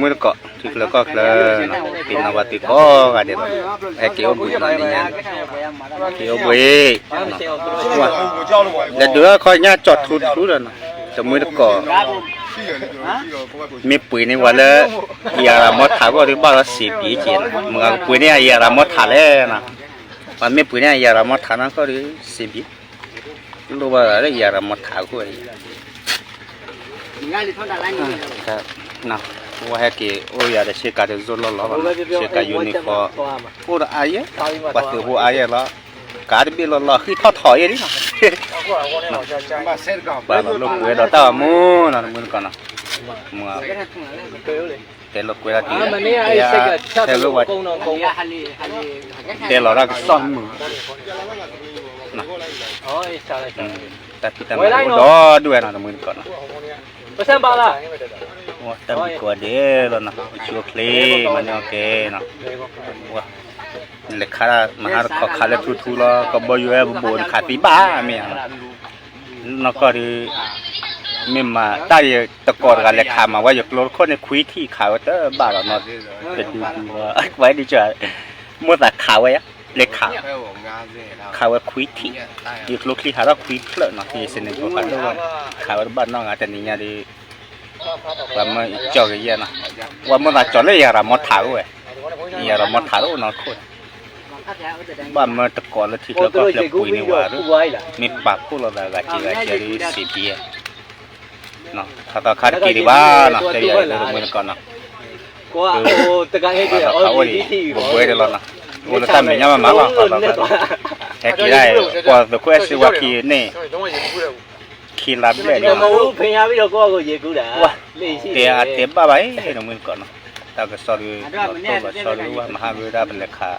မုၢ်တကိး ထံချၢကီၢ်ချၢ, ပ့ၤနီၣ်ဘၣ်သုကိးဂၤဒဲးလီၤ, ဟဲက့ၤအိၣ်ဘှံးနီၤန့ၣ်ညါ, က့ၤအိၣ်ဘှံး, လဲၤဒုးအခီညါကၠီၣ်ထူထူဒီးနီၤ, တမုၢ်တကိး မ့ၢ်ပှ့ၤန့ၢ်ဝဲလၢ ယၤရၤမီထးဂီၢ်ဒီးဘၣ်ဒီးစံးဘံက့ၤနီၤ, မ့ၢ်ပှ့ၤန့ၢ်ယၤရၤမီထးလဲၣ်နီၤ, ပှၤမ့ၢ်ပှ့ၤန့ၢ်ယၤရၤမီထးနီၢ်ကီၢ်ဒီးစံးဘံ, လိၣ်ဘၣ်လၢယၤရၤမီထးအဃိ ဝဲဟဲက့ၤအိၣ်ယၤဒီးဆ့ကၤတစိၢ်လီၢ်လီၢ်ဘၣ်နီၤ, ဆ့ကၤ uniform အိၣ်ဒီးအါယဲၢ်, ပှၤသုးဖိအါယဲၢ်လီၤ, ကးတဘ့ၣ်လီၤလီၤ ဃံထီၣ်ထီၣ်ယဲၢ်လံနီၤ, ပှၤလီၤလိာ်ကွဲဒီးတၢ်ဂီၤမူနီၤ တမုၢ်တကိးနီၤ, တဲလိာ်ကွဲဒီးတုၤ, တဲလၢဝဲ တဲလီၤတၢ်ကစီၣ်မုာ်, တၢ်ဖံးတၢ်မၤအိၣ်ဒီဒူၣ်ဝဲနီၤ တမုၢ်တကိးနီၤ, တၢ်ဘံၣ်ကိးဂၤဒဲးလီၤနီၤ, အိၣ်ဆူၣ်အိၣ်ချ့ မၤန့ၢ်အီၣ်က့ၤနီၤ, လဲၤခး မဟါတခီခးလၢထူထူလီၤ, ကဘီယူၤဝဲဘိးဘိးန့ၣ်ခးသံဘၣ်မ့ၢ်ဧါနီၤ, နီၢ်ကီၢ်ဒီး မ့ၢ်မၤတၢ်ယတကိးတဂၤလဲၤခးမၤဝဲယကျိတခိၣ်န့ၣ် ခွံထံၣ်ခးဝဲတဘၣ်ဒီးနီၤ, တဒုဒုလီၤ, ဝဲဒ် မိၢ်သးခးဝဲ, လဲၤခး, ခးဝဲခွံထံၣ်, ယကျိချံဟးထီၣ်ခွံဖျၢၣ်နီၤ, ယစနံးဖိခးလၢဝဲ, ခးဝဲတဘၣ်နီတဂၤတနံၤညါဒီး, ပှၤမၢကၠီၣ်ကယဲၢ်နီၤ, ပှၤမၢသးကၠီၣ်လၢယၤရၤမီထးအိၣ်ဝဲ, ယၤရၤမီထးတအိၣ်နီတခိၣ်န့ၣ်, ဘၣ်မၢတကိးလၢထံချၢကီၢ်ချၢပှ့ၤန့ၢ်ဝဲဒီး, မ့ၢ်ပာ်ဖှိၣ်လိာ်သးဂၤက့ၤဂၤကဲဒီးစံးဘံယဲၢ် ခီသီခါတက့ၤဒံးဘၣ်နီၤ, တဲယၤလၢတမုၢ်တကိးနီၤ, ခီသီခါအိၣ်ဒံး ဘှဲဒံးလီၤနီၤ, အိၣ်လၢတၢ်မဲာ်ညါ မးမးလီၤ, ခီသီခါ, ဟဲက့ၤဒၣ်, ပှၤသုးခိၣ်အဲၣ်စ့ဝါခံန့ၣ်, ခံလါဘျဲၣ်ဒံး, တဲအတဲဘၣ်ဘၣ်အံၤ တမုၢ်တကိးနီၤ, တၢ်ကစီၣ်ဒုး လီၤတိၢ်လီၤဆီဒုး ဝဲမဟါဂ့ၤဒၣ်ပလဲၤခး